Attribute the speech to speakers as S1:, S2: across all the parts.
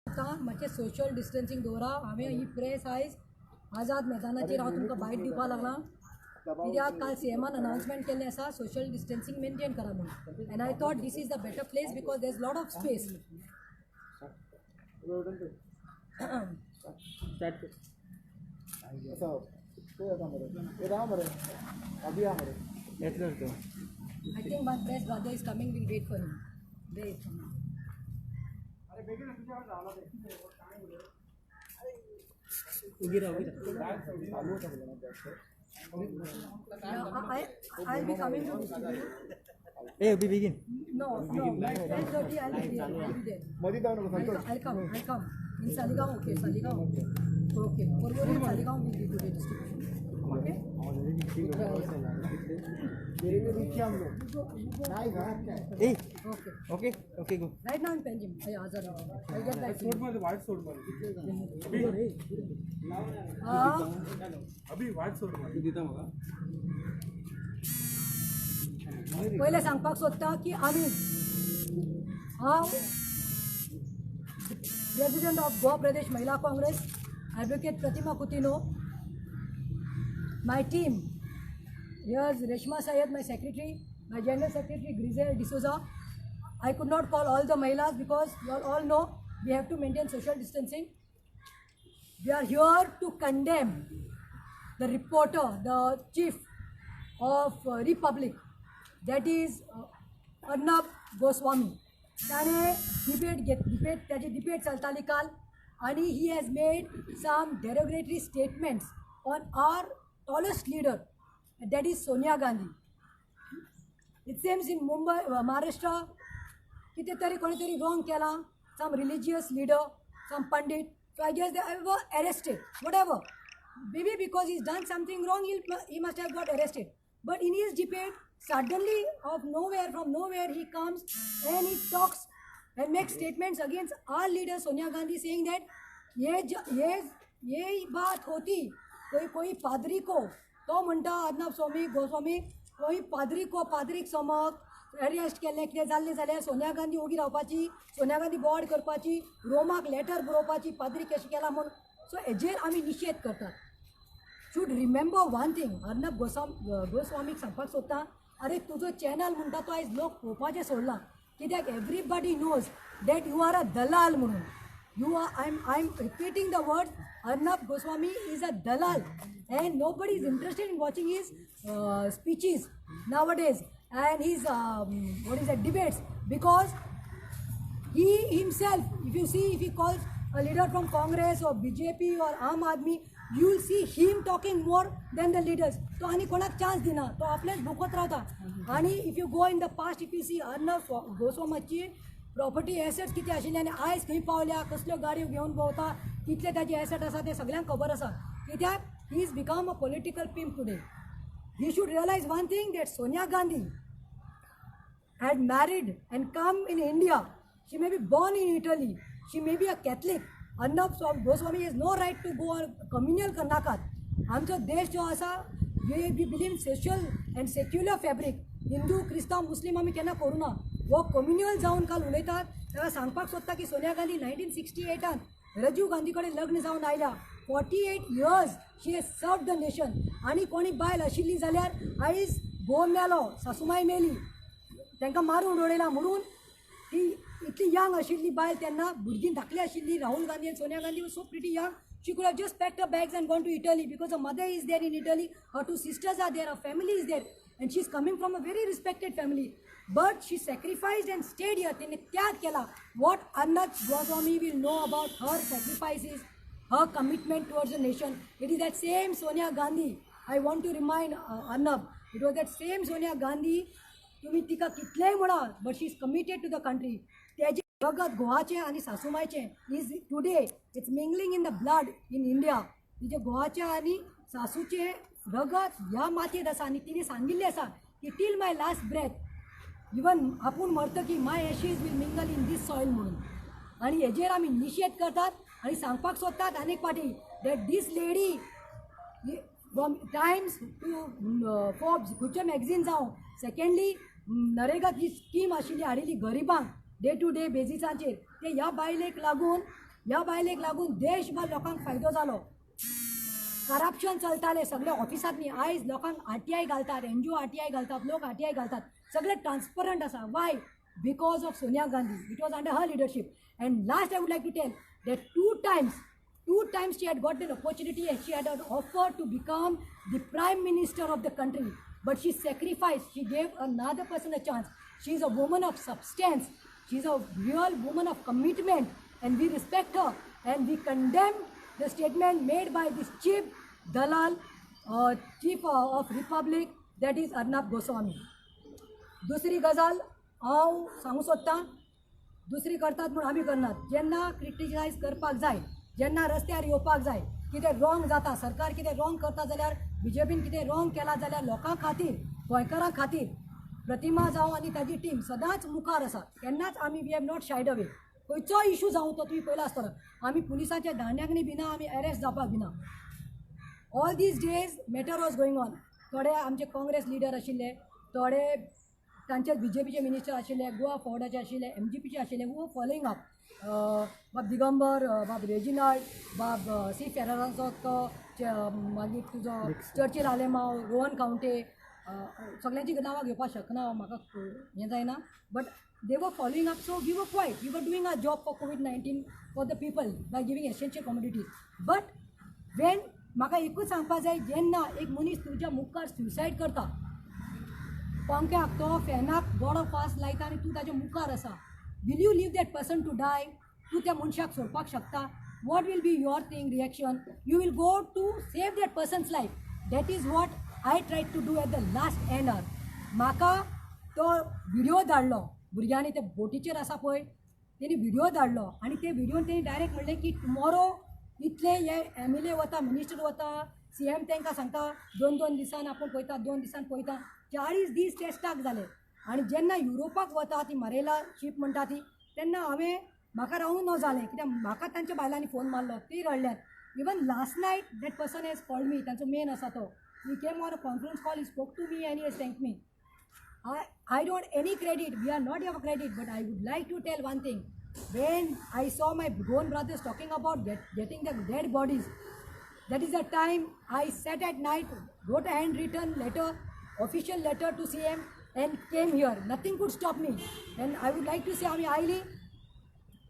S1: आतां मातशें social distancing दवरा. हांवें ही प्रेस आयज आझाद मैदानाचेर हांव तुमकां बायट दिवपाक लागलां, कित्याक काल सीएमान अनाउन्समेंट केल्लें आसा सोशल डिस्टन्सिंग मेंटेन करा म्हणून, and I thought this is the better place because there is lot of space. I think my press brother is coming, we'll wait for him. Wait for him. I'll be coming to distribute.
S2: Hey, we begin.
S1: No, no. By 10:30 I'll be there. I'll be there. I'll come. I'll come. In Saligao, okay. Saligao. Okay. Porvorim, Saligao will be today distribution. Okay.
S2: Hey.
S1: Okay.
S2: Okay. Okay, go.
S1: Right now in Panjim. I Azad. I'll get back to you.
S3: अभी वाट सोड.
S1: पयलें सांगपाक सोदता की आमी, हांव president of Goa Pradesh Mahila Congress advocate Pratima Coutinho, my team here's Reshma Syed, my secretary, my general secretary Grizel D'Souza. I could not call all the Mahilas because you all know we have to maintain social distancing. We are here to condemn the reporter, the chief of Republic, that is Arnab Goswami. ताणें debate घेत debate ताची debate चलताली काल आनी he has made some derogatory statements on our tallest leader, that is Sonia Gandhi. It seems in Mumbai, Maharashtra कितें तरी कोणी तरी wrong केलां, some religious leader, some pandit, so I guess they were arrested, whatever. Maybe because he's done something wrong, he must have got arrested. But in his debate, suddenly of nowhere, from nowhere, he comes and he talks and makes statements against our leader Sonia Gandhi, saying that ये बात होती कोई कोई पादरी को, तो म्हणटा अर्नब स्वामी गोस्वामी कोई पादरी को, पादरीक समक arrest केल्लें कितें जाल्लें जाल्यार सोनिया गांधी ओगी रावपाची, सोनिया गांधी बोवाळ करपाची, रोमाक लेटर बरोवपाची पादरी कशें केला म्हूण. सो हेजेर आमी निशेध करतात. Should remember one thing, Arnab गोस्वामीक सांगपाक सोदता, अरे तुजो चॅनल म्हणटा तो आयज लोक पळोवपाचें सोडला, कित्याक everybody knows that you are a दलाल म्हणून. You are, I am repeating the word, Arnab Goswami is a dalal and nobody is interested in watching his speeches nowadays and his what is that debates, because he himself, if you see, if he calls a leader from Congress or BJP or Aam Aadmi, you will see him talking more than the leaders. तो आनी कोणाक chance दिना, तो आपलेच भोकत रावता. आनी if you go in the past, if you see Arnab गोस्वामीची property assets कितें आशिल्ले आनी आयज खंय पावल्या, कसल्यो गाडयो घेवन भोंवता, कितले ताजे एसेट आसा ते सगळ्यांक खबर आसा. कित्याक he is become a political pimp today. He should realise one thing, that Sonia Gandhi had married and come in India. She may be born in Italy. She may be a Catholic. Arnab Goswami has no right to go on communal करनाकात. आमचो देश जो आसा, we believe in social and secular fabric. Hindu, क्रिस्तांव, मुस्लीम आमी केन्ना करूं ना. हो कम्युनल जावन काल उलयतात. ताका सांगपाक सोदता की सोनिया गांधी 1968 राजीव गांधी कडेन लग्न जावन आयल्या. 48 years she has served the nation. आनी कोणी बायल आशिल्ली जाल्यार आयज घोव मेलो, सासुमाय मेली, तांकां मारून उडयला म्हणून ती इतली यंग आशिल्ली बायल तेन्ना, भुरगीं धाकली आशिल्ली. Rahul Gandhi and Sonia Gandhi was so pretty young. She could have just packed her bags and gone to Italy because her mother is there in Italy, her two sisters are there, her family is there, and she is coming from a very respected family. But she sacrificed and stayed here. तिने त्याग केला. What Arnab Goswami will know about her sacrifices, her commitment towards the nation. It is that same Sonia Gandhi. I want to remind Arnab, it was that same Sonia Gandhi. तुम्ही तिका कितलेंय म्हणा, but she is committed to the country. तेजें रगत गोवाचें आनी सासुमायचें is today it's mingling in the blood in India. तिजें गोवाचें आनी सासूचें रगत ह्या मातयेंत आसा आनी तिणें सांगिल्लें आसा की till my last breath, even आपूण मरतकी my ashes will mingle in this soil म्हणून. आनी हेजेर आमी निशेध करतात आनी सांगपाक सोदतात आनीक फावटी that this lady from Times to Forbes खंयचें मॅगझीन जावं, सेकेंडली नरेगा जी स्कीम आशिल्ली हाडिल्ली गरिबांक डे टू डे बेजिसाचेर, ते ह्या बायलेक लागून ह्या बायलेक लागून देशभर लोकांक फायदो जालो. करप्शन चलतालें सगळ्या ऑफिसांनी. आयज लोकांक RTI घालतात, NGO RTI घालतात, लोक RTI घालतात, सगळें ट्रान्सपरंट आसा. Why? Because of Sonia Gandhi. It was under her leadership. And last I would like to tell that two times she had got an opportunity and she had an offer to become the prime minister of the country, but she sacrificed. She gave another person a chance. She is a woman of substance. She is a real woman of commitment, and we respect her, and we condemn the statement made by this chief dalal, chief of republic, that is Arnab Goswami. दुसरी गजाल हांव सांगूंक सोदतां, दुसरी करतात म्हूण आमी करनात. जेन्ना क्रिटिसायज करपाक जाय, जेन्ना रस्त्यार येवपाक जाय, कितें रॉंग जाता, सरकार कितें रॉंग करता जाल्यार, बीजेपीन कितें रॉंग केलां जाल्यार, लोकां खातीर, गोंयकारां खातीर प्रतिमा जावं आनी ताजी टीम सदांच मुखार आसा. केन्नाच आमी we have not shied away. खंयचोय इशू जावं, तो तुमी पळयला आसतलो, आमी पुलिसांच्या दांड्यांनी भिना, आमी अरेस्ट जावपाक भिना. All these days matter was going on. थोडे आमचे काँग्रेस लिडर आशिल्ले, थोडे तांचे बीजेपीचे मिनिस्टर आशिल्ले, गोवा फॉवर्डाचे आशिल्ले, एमजीपीचे आशिल्ले, हू फॉलोईंग अप. बाब दिगंबर, बाब रेजिनाल्ड, बाब सी फेराराचो तो, मागीर तुजो चर्चिल आलेमाव, रोहन खावंटे, सगल्यांची नांवां घेवपाक शकना, म्हाका हें जायना, but they were following up. So we were quiet. We were doing our job for COVID-19 for the people by giving essential commodities. But when म्हाका एकूच सांगपा जाय, जेन्ना एक मनीस तुज्या मुखार सुसायड करता, पंख्याक तो फॅनाक बरो फास लायता आनी तूं ताच्या मुखार आसा, will you leave that person to die? तूं त्या मनशाक सोडपाक शकता? What will be your thing reaction? You will go to save that person's life. That is what I try to do at the last end hour. म्हाका तो video धाडलो भुरग्यांनी, ते बोटीचेर आसा पळय, तेणी व्हिडिओ धाडलो आनी ते व्हिडियोन तेणी डायरेक्ट म्हणलें की टुमॉरो इतले हे एमएलए वता, मिनिस्टर वता, सीएम तांकां सांगता 2-2 दिसान आपूण पळयता, 2 दिसान पळयता. 40 दीस ते स्टाक जाले. आनी जेन्ना युरोपाक वता ती मरेला शीप म्हणटा ती, तेन्ना हांवें म्हाका रावूं न जालें, कित्याक म्हाका तांच्या बायलांनी फोन मारलो, ती रडल्यात. Even last night that person has called me. तांचो मेन आसा तो, he came on a conference call, he spoke to me and he has thank me. I don't any credit, we are not your credit, but I would like to tell one thing. When I saw my own brothers talking about getting the dead bodies, that is the time I sat at night, wrote a handwritten letter, official letter to CM, and came here. Nothing could stop me. And I would like to say, आमी आयली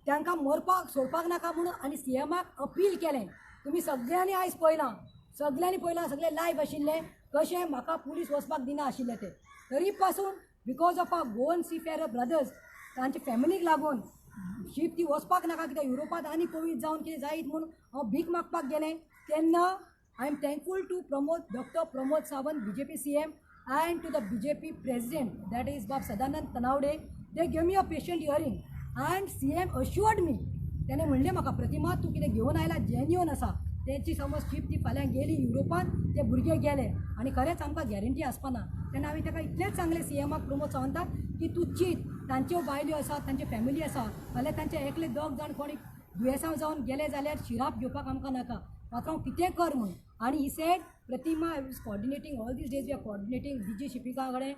S1: तांकां मरपाक सोडपाक नाका म्हणून आनी सीएमाक appeal केलें. तुमी सगळ्यांनी आयज पळयलां, सगळ्यांनी पळयलां, सगळे लायव्ह आशिल्ले, कशें म्हाका पुलीस वचपाक दिना आशिल्ले ते. तरी पासून because of our Goan seafarer brothers, तांच्या फॅमिलीक लागून शीप ती वचपाक नाका, कित्याक युरोपांत आनी कोवीड जावन कितें जायत म्हूण हांव भीक मागपाक गेलें. तेन्ना I am thankful to Pramod Doctor Pramod Sawant, BJP CM, and to the BJP president, that is Bab Sadanand Tanavade. They gave me a patient hearing and CM assured me. तेणें म्हणलें म्हाका, प्रतिमा, तूं कितें घेवन आयला जेन्युअन आसा. तेंची समज शीप ती फाल्यां गेली युरोपान, ते भुरगे गेले आनी खरेंच आमकां गॅरंटी आसपाना. तेन्ना हांवें ताका इतलेंच सांगलें सीएमाक प्रमोद सावंताक की तूं चीत, तांच्यो बायल्यो आसात, तांची फॅमिली आसा, फाल्यां तांचे एकले दोग जाण कोणी दुयेंसां जावन गेले जाल्यार शिराप घेवपाक आमकां नाका, पात्रांव कितें कर म्हूण. आनी he said, Pratima, I was coordinating all these days, we are coordinating DG शिपिंगा कडेन,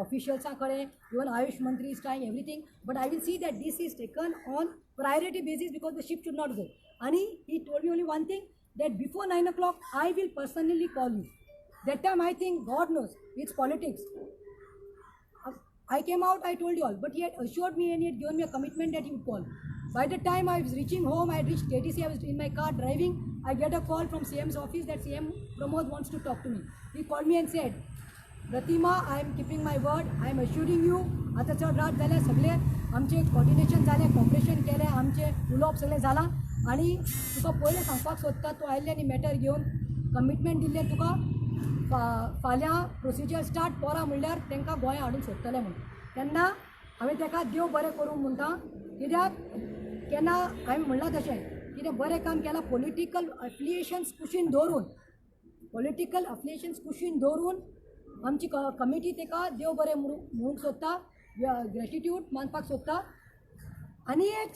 S1: ऑफिशियल्सां कडेन, इवन आयुष मंत्री is trying everything, but I will see that this is taken on priority basis because the ship should not go. आनी he told me only one thing, that before 9 o'clock I will personally call you. That time I think, God knows, it's politics. I came out, I told you all, but he had assured me and he had given me a commitment that he would call. By the time I was reaching home, I had reached KTC, I was in my car driving. I get a call from CM's office that CM Pramod wants to talk to me. He called me and said, Pratima, I am keeping my word, I am assuring you. आतां चड रात जाल्या, सगळे आमचे coordination जालें, corporation केलें, आमचें उलोवप सगळें जालां आनी तुका पयलें सांगपाक सोदता, तूं आयिल्लें आनी मॅटर घेवन कमिटमेंट दिल्लें तुका, फाल्यां प्रोसिजर स्टार्ट, पोरा म्हणल्यार तांकां गोंया हाडून सोडटलें म्हूण. तेन्ना हांवें ताका देव बरें करूं म्हणटा, कित्याक केन्ना हांवें म्हणलां तशें कितें बरें काम केलां, पॉलिटिकल अफिलिएशन्स कुशीन दवरून, पॉलिटिकल अफिलिएशन्स कुशीन दवरून आमची कमिटी ताका देव बरें म्हणूंक सोदता, ग्रेटिट्यूड मानपाक सोदता. आनी एक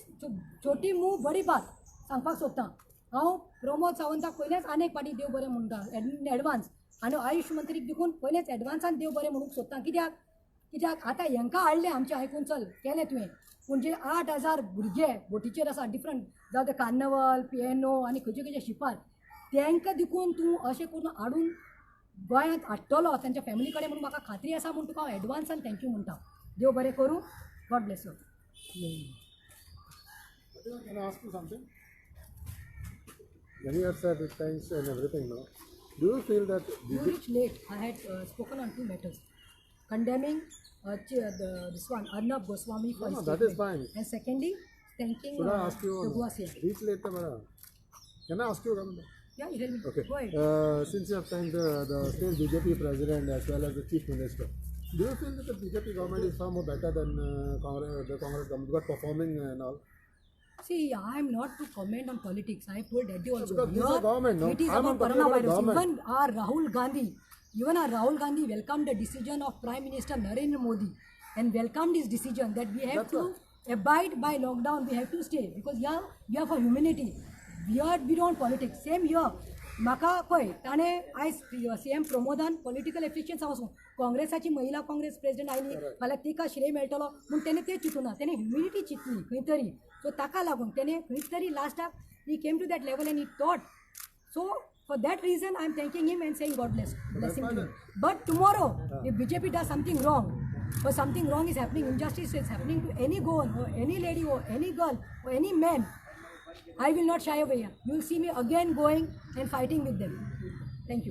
S1: छोटी मुंह बडी बात सांगपाक सोदता हांव. प्रमोद सावंताक पयलेंच आनी एक फावटी देव बरें म्हणटा इन एडवान्स आनी आयुश मंत्रीक देखून पयलेंच एडवान्सान देव बरें म्हणूंक सोदता, कित्याक कित्याक आतां हेंकां हाडलें आमचें आयकून चल केलें तुवें, पूण जे 8000 भुरगे बोटीचेर आसा डिफरंट, जावं ते कार्नवल पिएनो आनी खंयचे खंयचे शिपार, तांकां देखून तूं अशें करून हाडून गोंयांत हाडटलो तांच्या फॅमिली कडेन म्हणून म्हाका खात्री आसा, म्हूण तुका हांव एडवान्सान thank you म्हणटा. देव बरें करूं, God bless you.
S4: Can I ask you something? When you have said thanks and everything, no? Do you feel that
S1: You
S4: BJP,
S1: reached late. I had spoken on two matters. Condemning this one, Arnab Goswami for
S4: No,
S1: his
S4: no, that is
S1: statement.
S4: fine.
S1: And secondly, thanking
S4: Should I ask you
S1: the
S4: or
S1: Goa
S4: no?
S1: CM.
S4: Reach late, but can I ask you? Kamala?
S1: Yeah, you tell me.
S4: Okay.
S1: Go ahead.
S4: Since you have thanked the state BJP president as well as the chief minister, do you feel that the BJP government is far more better than Congress, the Congress government, because performing and all?
S1: See, I am not to comment on politics. I have told Daddy also.
S4: Because this is
S1: Here,
S4: a government, no?
S1: It is
S4: I'm
S1: about
S4: talking about
S1: coronavirus.
S4: Government.
S1: Even our Rahul Gandhi welcomed the decision of Prime Minister Narendra Modi and welcomed his decision that we have
S4: That's
S1: to abide by lockdown. We have to stay because here we are for humanity. We don't politics. Same here. म्हाका पळय ताणें आयज C M प्रमोदान political एफिशियन्स आसूं, काँग्रेसाची महिला Congress president आयली फाल्यां तिका श्रेय मेळटलो म्हूण तेणें तें चिंतूना, तेणें ह्युमिनिटी चिंतली खंय तरी. सो ताका लागून तेणें खंय तरी लास्टाक he came to that level and he thought. So for that reason I am thanking him and saying God bless him to. But tomorrow if BJP does something wrong or something wrong is happening, injustice is happening to any Goan or any lady or any girl or any man, I will not shy away. You will see me again going and fighting with them. Thank you.